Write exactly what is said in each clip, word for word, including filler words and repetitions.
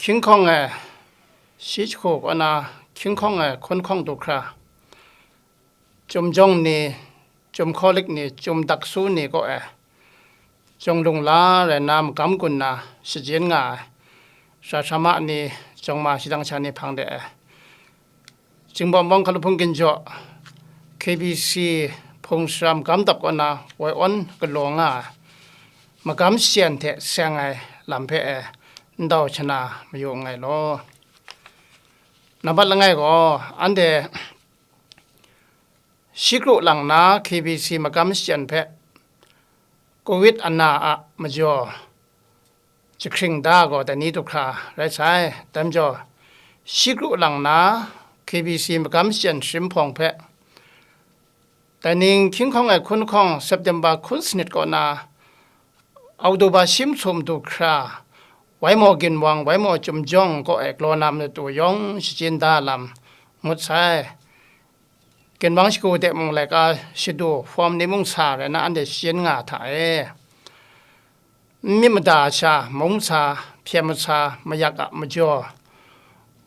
Hkying hkawng e shi jahku kaw na, hkying hkawng e hkun hkawng du hkra, Chyum jawng ni, Chyum hkawlik ni, Chyum daksu ni kaw e, jawng lung la rai nna magam gun na shajin nga ai, sara sara ma ni, jawng ma shadang sha ni hpang de e, Jingbawm Bawng Hkalu Hpung Ginjaw, K B C Hpung Sara Magam Dap kaw na woi awn galaw nga ai, magam shachyen hte seng ai lam hpe e ndau shana mayu nngai law. Nambat langai gaw, anhte shi kru lang na K B C magam shachyen hpe Covid ana a majaw jahkring da gaw dai ni du hkra rai sai. Dai majaw, shi kru lang na K B C magam shachyen sharim hpawng hpe, dai ning hkying hkawng e hkun hkawng September hkun sanit kaw na, October shi masum du hkra, Waimaw ginwang, Waimaw Chyum jawng kaw e galaw na matu yawng shajin da lam ngut sai. Ginwang shagu de mung laika shadu form ni mung sa rai na, anhte shajin nga hta e. N myit mada sha, mung sa, hpyen masa, mayak a majaw,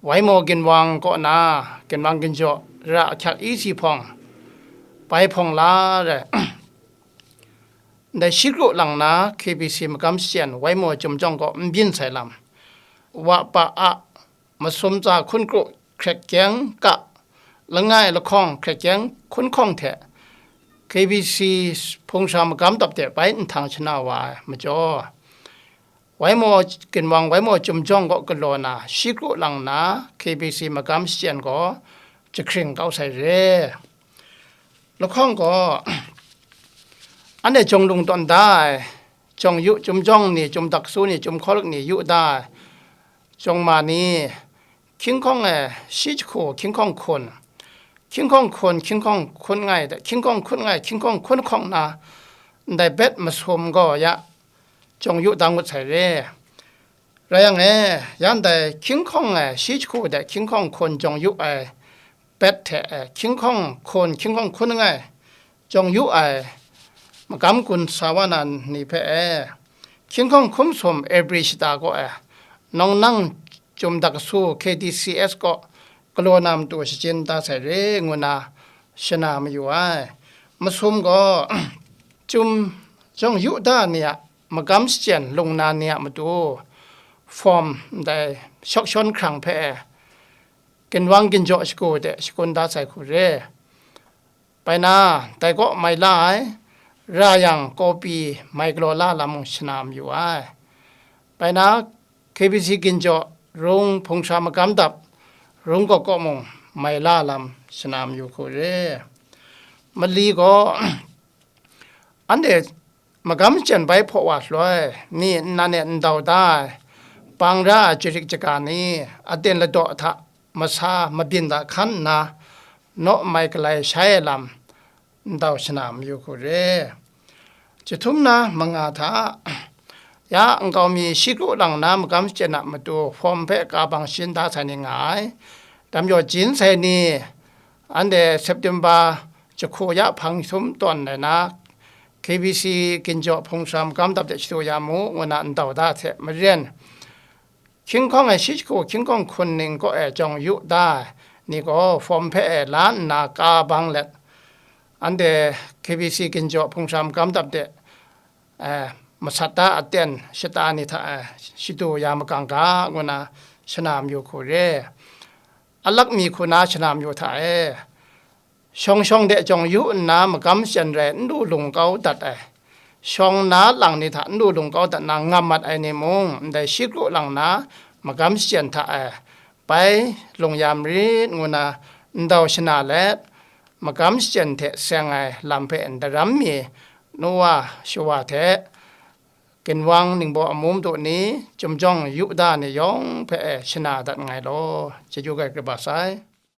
Waimaw ginwang kaw na, ginwang ginjaw, ra ahkyak isi hpawng, bai hpawng la rai. Ndai shi kru lang na K B C magam shachyen Waimaw Chyum jawng kaw n byin sai lam, wa pa a masum tsa hkun kru hkret kyeng ka, langai lahkawng hkret kyeng hkun hkawng hte K B C Hpung Sara Magam Dap de bai nhtang shana wa ai majaw, Waimaw ginwang, Waimaw Chyum jawng kaw galaw na, shi kru lang na K B C magam shachyen gaw jahkring kau sai re. Lahkawng gaw, anhte jawng lung tawn da ai, jawng yu, Chyum jawng ni, Chyum daksu ni, Chyum hkawlik ni yu da ai, jawng ma ni, hkying hkawng e shi jahku hkying hkawng hkun, hkying hkawng hkun, hkying hkawng hkun nngai, hkying hkawng hkun nngai, hkying hkawng hkun hkawng na, ndai bet masum gaw ya jawng yu da ngut sai re. Rai yang e, ya ndai hkying hkawng e shi jahku de hkying hkawng hkun jawng yu ai bet hte e, hkying hkawng hkun, hkying hkawng hkun nngai, jawng yu ai magam gun sa wa na ni hpe e, hkying hkawng hkun masum April shata kaw e, nawng nang Chyum daksu K D C S kaw galaw na matu shajin da sai re ngu na shana mayu ai. Masum gaw, Chyum jawng yu da ni a magam shachyen lung na ni a matu form ndai shawk shawn hkrang hpe e, ginwang ginjaw shagu de shakun da sai hku re. Bai na, dai kaw mai la ai, ra yang kawpi mai galaw la lam mung shana mayu ai. Bai na, K B C ginjaw rung Hpung Sara Magam Dap rung kaw kaw mung mai la lam shana mayu hku re. Mali gaw, anhte magam shachyen bai hpaw wa shaloi, ni nnan e ndau da ai, bang ra ai jarik jaga ni, aten ladaw hta masa mabyin da hkan nna, naw mai galai shai ai lam ndau shana mayu hku re. Jahtum na manga hta, ya nkau mi shi kru lang na magam shachyen a matu form hpe ka bang shin da sai ni nga ai. Dam yaw jin sai ni, anhte September jahku ya hpang sum tawn ai na, K B C ginjaw Hpung Sara Magam Dap de shadu ya mu, ngu na ndau da hte maren, hkying hkawng e shi jahku hkying hkawng hkun ning kaw e jawng yu da ai ni gaw form hpe e la nna ka bang let, anhte K B C ginjaw Hpung Sara Magam Dap de, eh, masat da aten shata ni hta e shadu ya magang ga, ngu na shana mayu hku re. Alak mi hku na shana mayu hta e, shawng shawng de jawng yu nna magam shachyen rai n lu lung kau dat ai, shawng na lang ni hta n lu lung kau dat na ngam mat ai ni mung, ndai shi kru lang na magam shachyen hta e bai lung ya marit, ngu na ndau shana let, magam shachyen hte seng ai lam hpe ndaram mi, nu wa shawa hte, ginwang ningbaw amu madu ni, Chyum jawng yu da ni yawng hpe e shana dat nngai law, chyeju gai kaba sai.